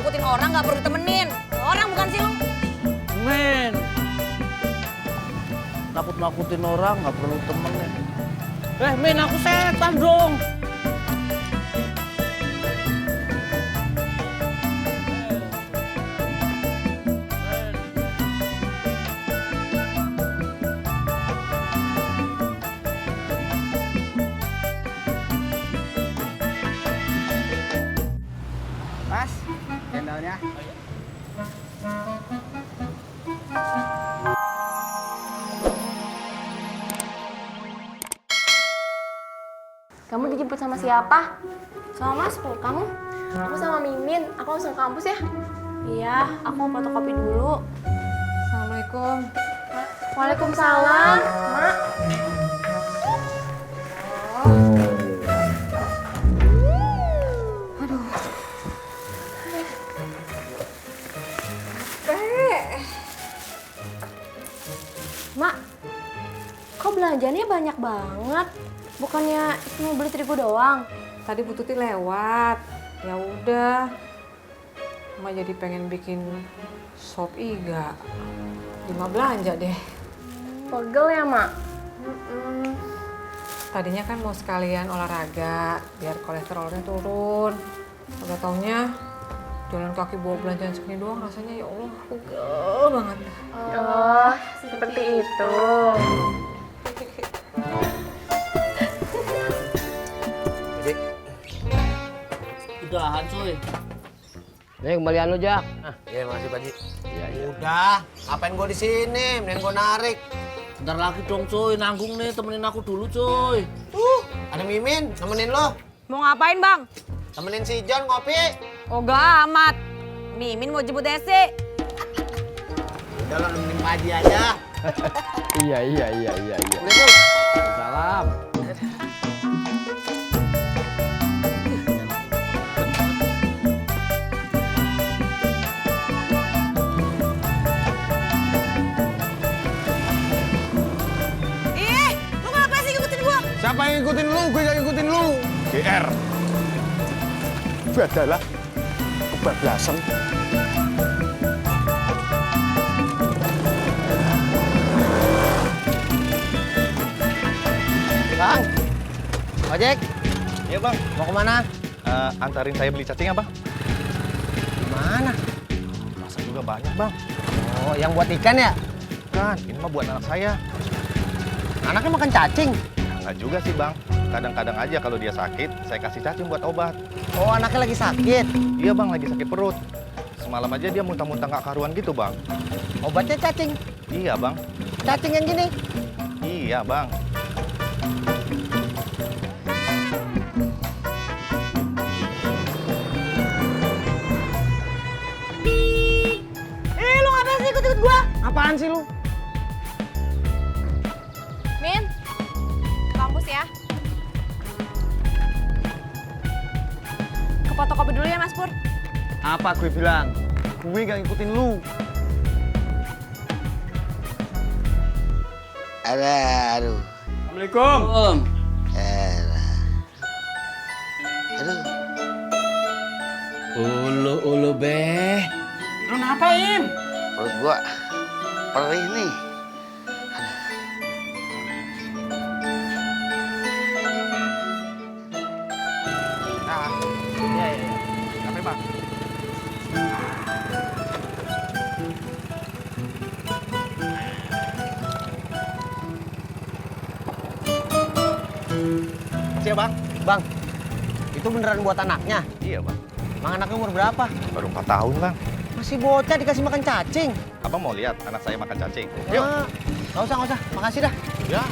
nakutin orang nggak perlu temenin. Orang bukan sih lu. Men, nakut-nakutin orang nggak perlu temenin. Men, aku setan dong. Mas, cendolnya. Kamu dijemput sama siapa? Sama Mas Pur, kamu? Aku sama Mimin, aku langsung ke kampus ya? Iya, aku mau fotokopi dulu. Assalamualaikum. Waalaikumsalam, Mak. Mak, kok belanjanya banyak banget? Bukannya cuma beli terigu doang? Tadi Bu Tuti lewat. Ya udah. Mak jadi pengen bikin sop iga. Lima belanja deh. Pegel ya, Mak? Tadinya kan mau sekalian olahraga biar kolesterolnya turun. Udah taunya jalan kaki bawa belanjaan segini doang rasanya ya Allah pegel banget. Oh, seperti itu. Udahan cuy. Nih kembalian lu, Jak. Iya, makasih Pak Ji. Iya. Udah, apain gua di sini? Mending gua narik. Bentar lagi dong cuy, nanggung nih, temenin aku dulu cuy. Ada Mimin, nemenin lo. Mau ngapain bang? Temenin si John ngopi. Oh gak amat. Mimin mau jemput Desi. Udah lo nemenin Pak Ji aja. Iya. Assalamualaikum. Salam. Ih, lu ngapain sih ngikutin gua? Siapa yang ngikutin lu? Gue gak ngikutin lu. GR. Itu adalah kebablasan. Bang, ojek. Iya bang, Mau kemana? antarin saya beli cacing ya bang? Mana? Masa juga banyak bang? Oh, yang buat ikan ya? Bukan, ini mah buat anak saya. Anaknya makan cacing. Enggak juga sih bang, kadang-kadang aja kalau dia sakit, saya kasih cacing buat obat. Oh, anaknya lagi sakit. Iya bang, lagi sakit perut. Semalam aja dia muntah-muntah nggak karuan gitu bang. Obatnya cacing. Iya bang, Cacing yang gini. iya bang. Lu ngapain sih ikut-ikut gua? Apaan sih lu? Min, kampus ya? Ke fotokopi dulu ya, Mas Pur. Apa gue bilang? Gue gak ngikutin lu. Aduh. Assalamualaikum. Aduh. Ulu be. Lu ngapain? Perut gua perih nih. Nah, iya. Capek bang? Siapa bang? Bang, itu beneran buat anaknya? Iya bang, Bang, anaknya umur berapa? baru 4 tahun bang. Masih bocah dikasih makan cacing. Abang mau lihat anak saya makan cacing? Yuk. Nggak usah. Makasih dah. Ya.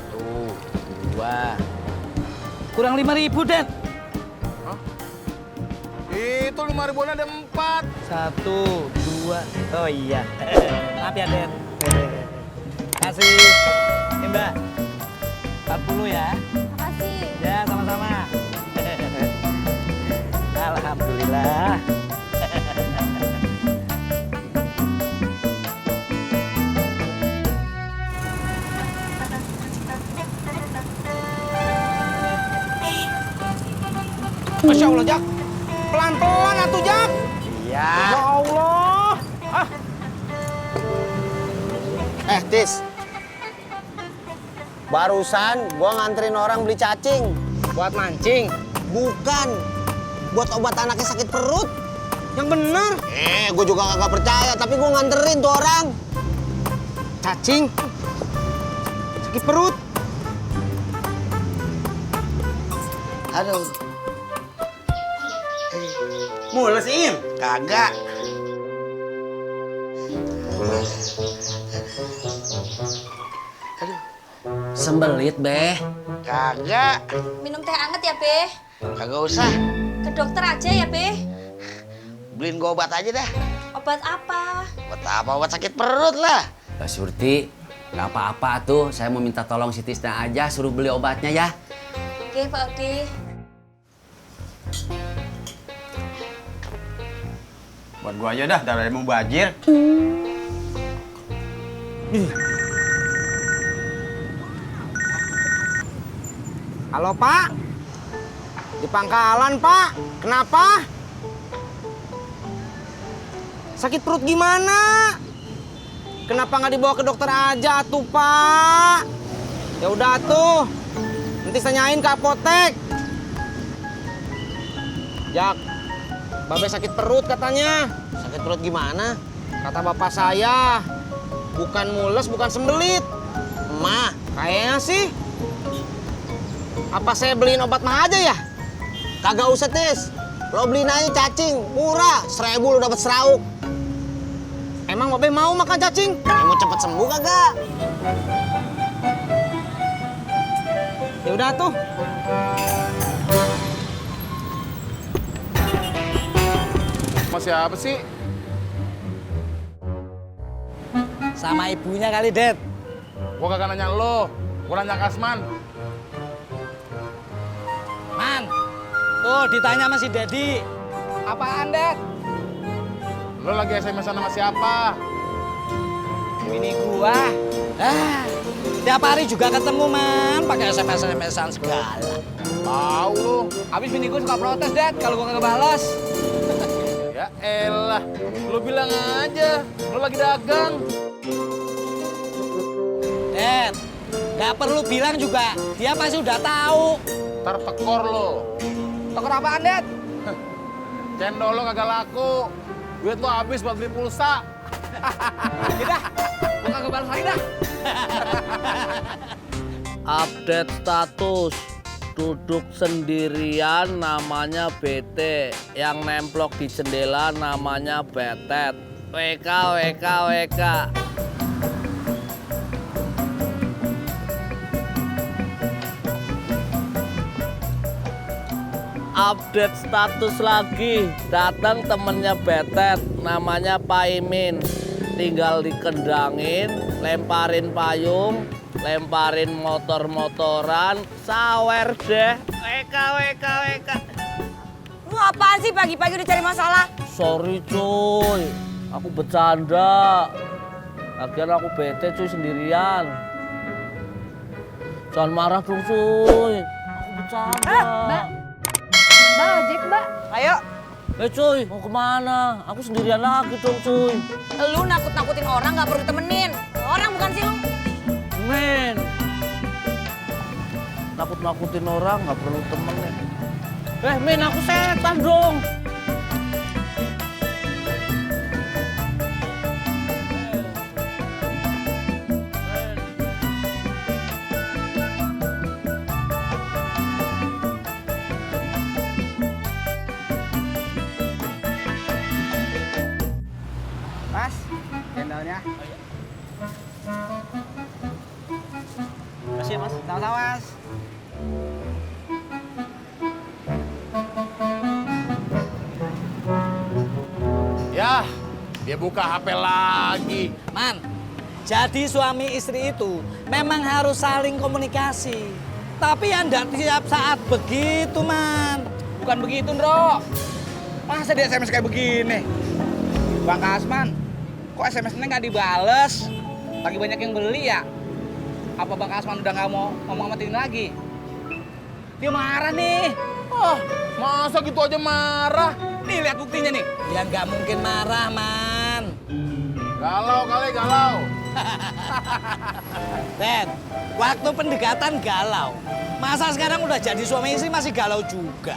1, 2. Kurang 5.000 Den. Itu 5.000-an ada 4. 1, 2. Oh iya. Maaf ya Den. Kasih. Ini Mbak. 40 ya. Makasih. Ya, sama-sama. Alhamdulillah. Masya Allah, Jak. Pelan-pelan atuh, Jak. Iya. Ya Allah. Tis. Barusan gua nganterin orang beli cacing. Buat mancing. Bukan. Buat obat anaknya sakit perut. Yang bener. Gue juga kagak percaya, tapi gua nganterin tuh orang. Cacing. Sakit perut. Aduh. Mules, Im. Kagak. Aduh. Sembelit, Beh. Kagak. Minum teh anget ya, Be. Kagak usah. Ke dokter aja ya, Be. Beliin gua obat aja dah. Obat apa? Obat apa? Obat sakit perut lah. Mbak Surti, nggak apa-apa tuh. Saya mau minta tolong si Tisna aja, suruh beli obatnya ya. Oke, Pak Odi. Buat gua aja dah, daripada mau bajir. Halo, Pak. Di pangkalan, Pak. Kenapa? Sakit perut gimana? Kenapa nggak dibawa ke dokter aja tuh, Pak? Ya udah tuh. Nanti tanyain ke apotek. Jak, Babe sakit perut katanya. Sakit perut gimana? Kata bapak saya, bukan mules, bukan sembelit. Emak. Kayaknya sih. Apa saya beliin obat mah aja ya? Kagak usah, Tis. Lo beliin aja cacing. Murah. 1.000 lo dapet serauk. Emang Babe mau makan cacing? Mau cepet sembuh kagak? Ya udah tuh. Sama siapa sih? Sama ibunya kali, Det. Gua kagak nanya lo, gua nanya Kasman. Man, tuh ditanya sama si Dedi. Apaan, Det? Lo lagi SMS-an sama siapa? Bini gua. Tiap hari juga ketemu, Man. Pakai SMS-an segala. Tahu lo. Habis bini gua suka protes, Det, kalau gua kagak balas. Ya elah, lo bilang aja, lo lagi dagang. Det, nggak perlu bilang juga. Dia pasti udah tahu. Ntar tekor lo. Tukar apaan, Det? Cendol lo kagak laku. Duit lo habis buat beli pulsa. Yaudah, gua kagak balas lagi dah. Update status. Duduk sendirian namanya BT. Yang nemplok di jendela namanya betet. WK, WK, WK. Update status lagi. Datang temennya betet. Namanya Pak Imin. Tinggal dikendangin, lemparin payung, lemparin motor-motoran, sawer deh. WK, WK, WK. Lu apaan sih pagi-pagi udah cari masalah? Sorry cuy, aku bercanda. Lagian aku bete cuy sendirian. Jangan marah dong cuy, aku bercanda. Mbak ojek, Mbak. Ayo. Cuy, mau kemana? Aku sendirian lagi dong cuy. Lu nakut-nakutin orang nggak perlu ditemenin. Orang bukan sih lu. Men, nakut-nakutin orang nggak perlu temenin. Men, aku setan dong. Mas, cendolnya. Makasih ya, Mas. Sama-sama, Mas. Ya, dia buka HP lagi. Man, jadi suami istri itu memang harus saling komunikasi. Tapi ya enggak tiap saat begitu, Man. Bukan begitu, Ndro. Masa dia SMS kayak begini? Bang Kasman, kok SMS-nya nggak dibales? Lagi banyak yang beli ya? Apa Bang Kasman udah nggak mau ngomong sama Tini lagi? Dia marah nih. Ah, masa gitu aja marah? Nih lihat buktinya nih. Ya nggak mungkin marah, Man. Galau kali, galau. Ted, waktu pendekatan galau. Masa sekarang udah jadi suami istri masih galau juga.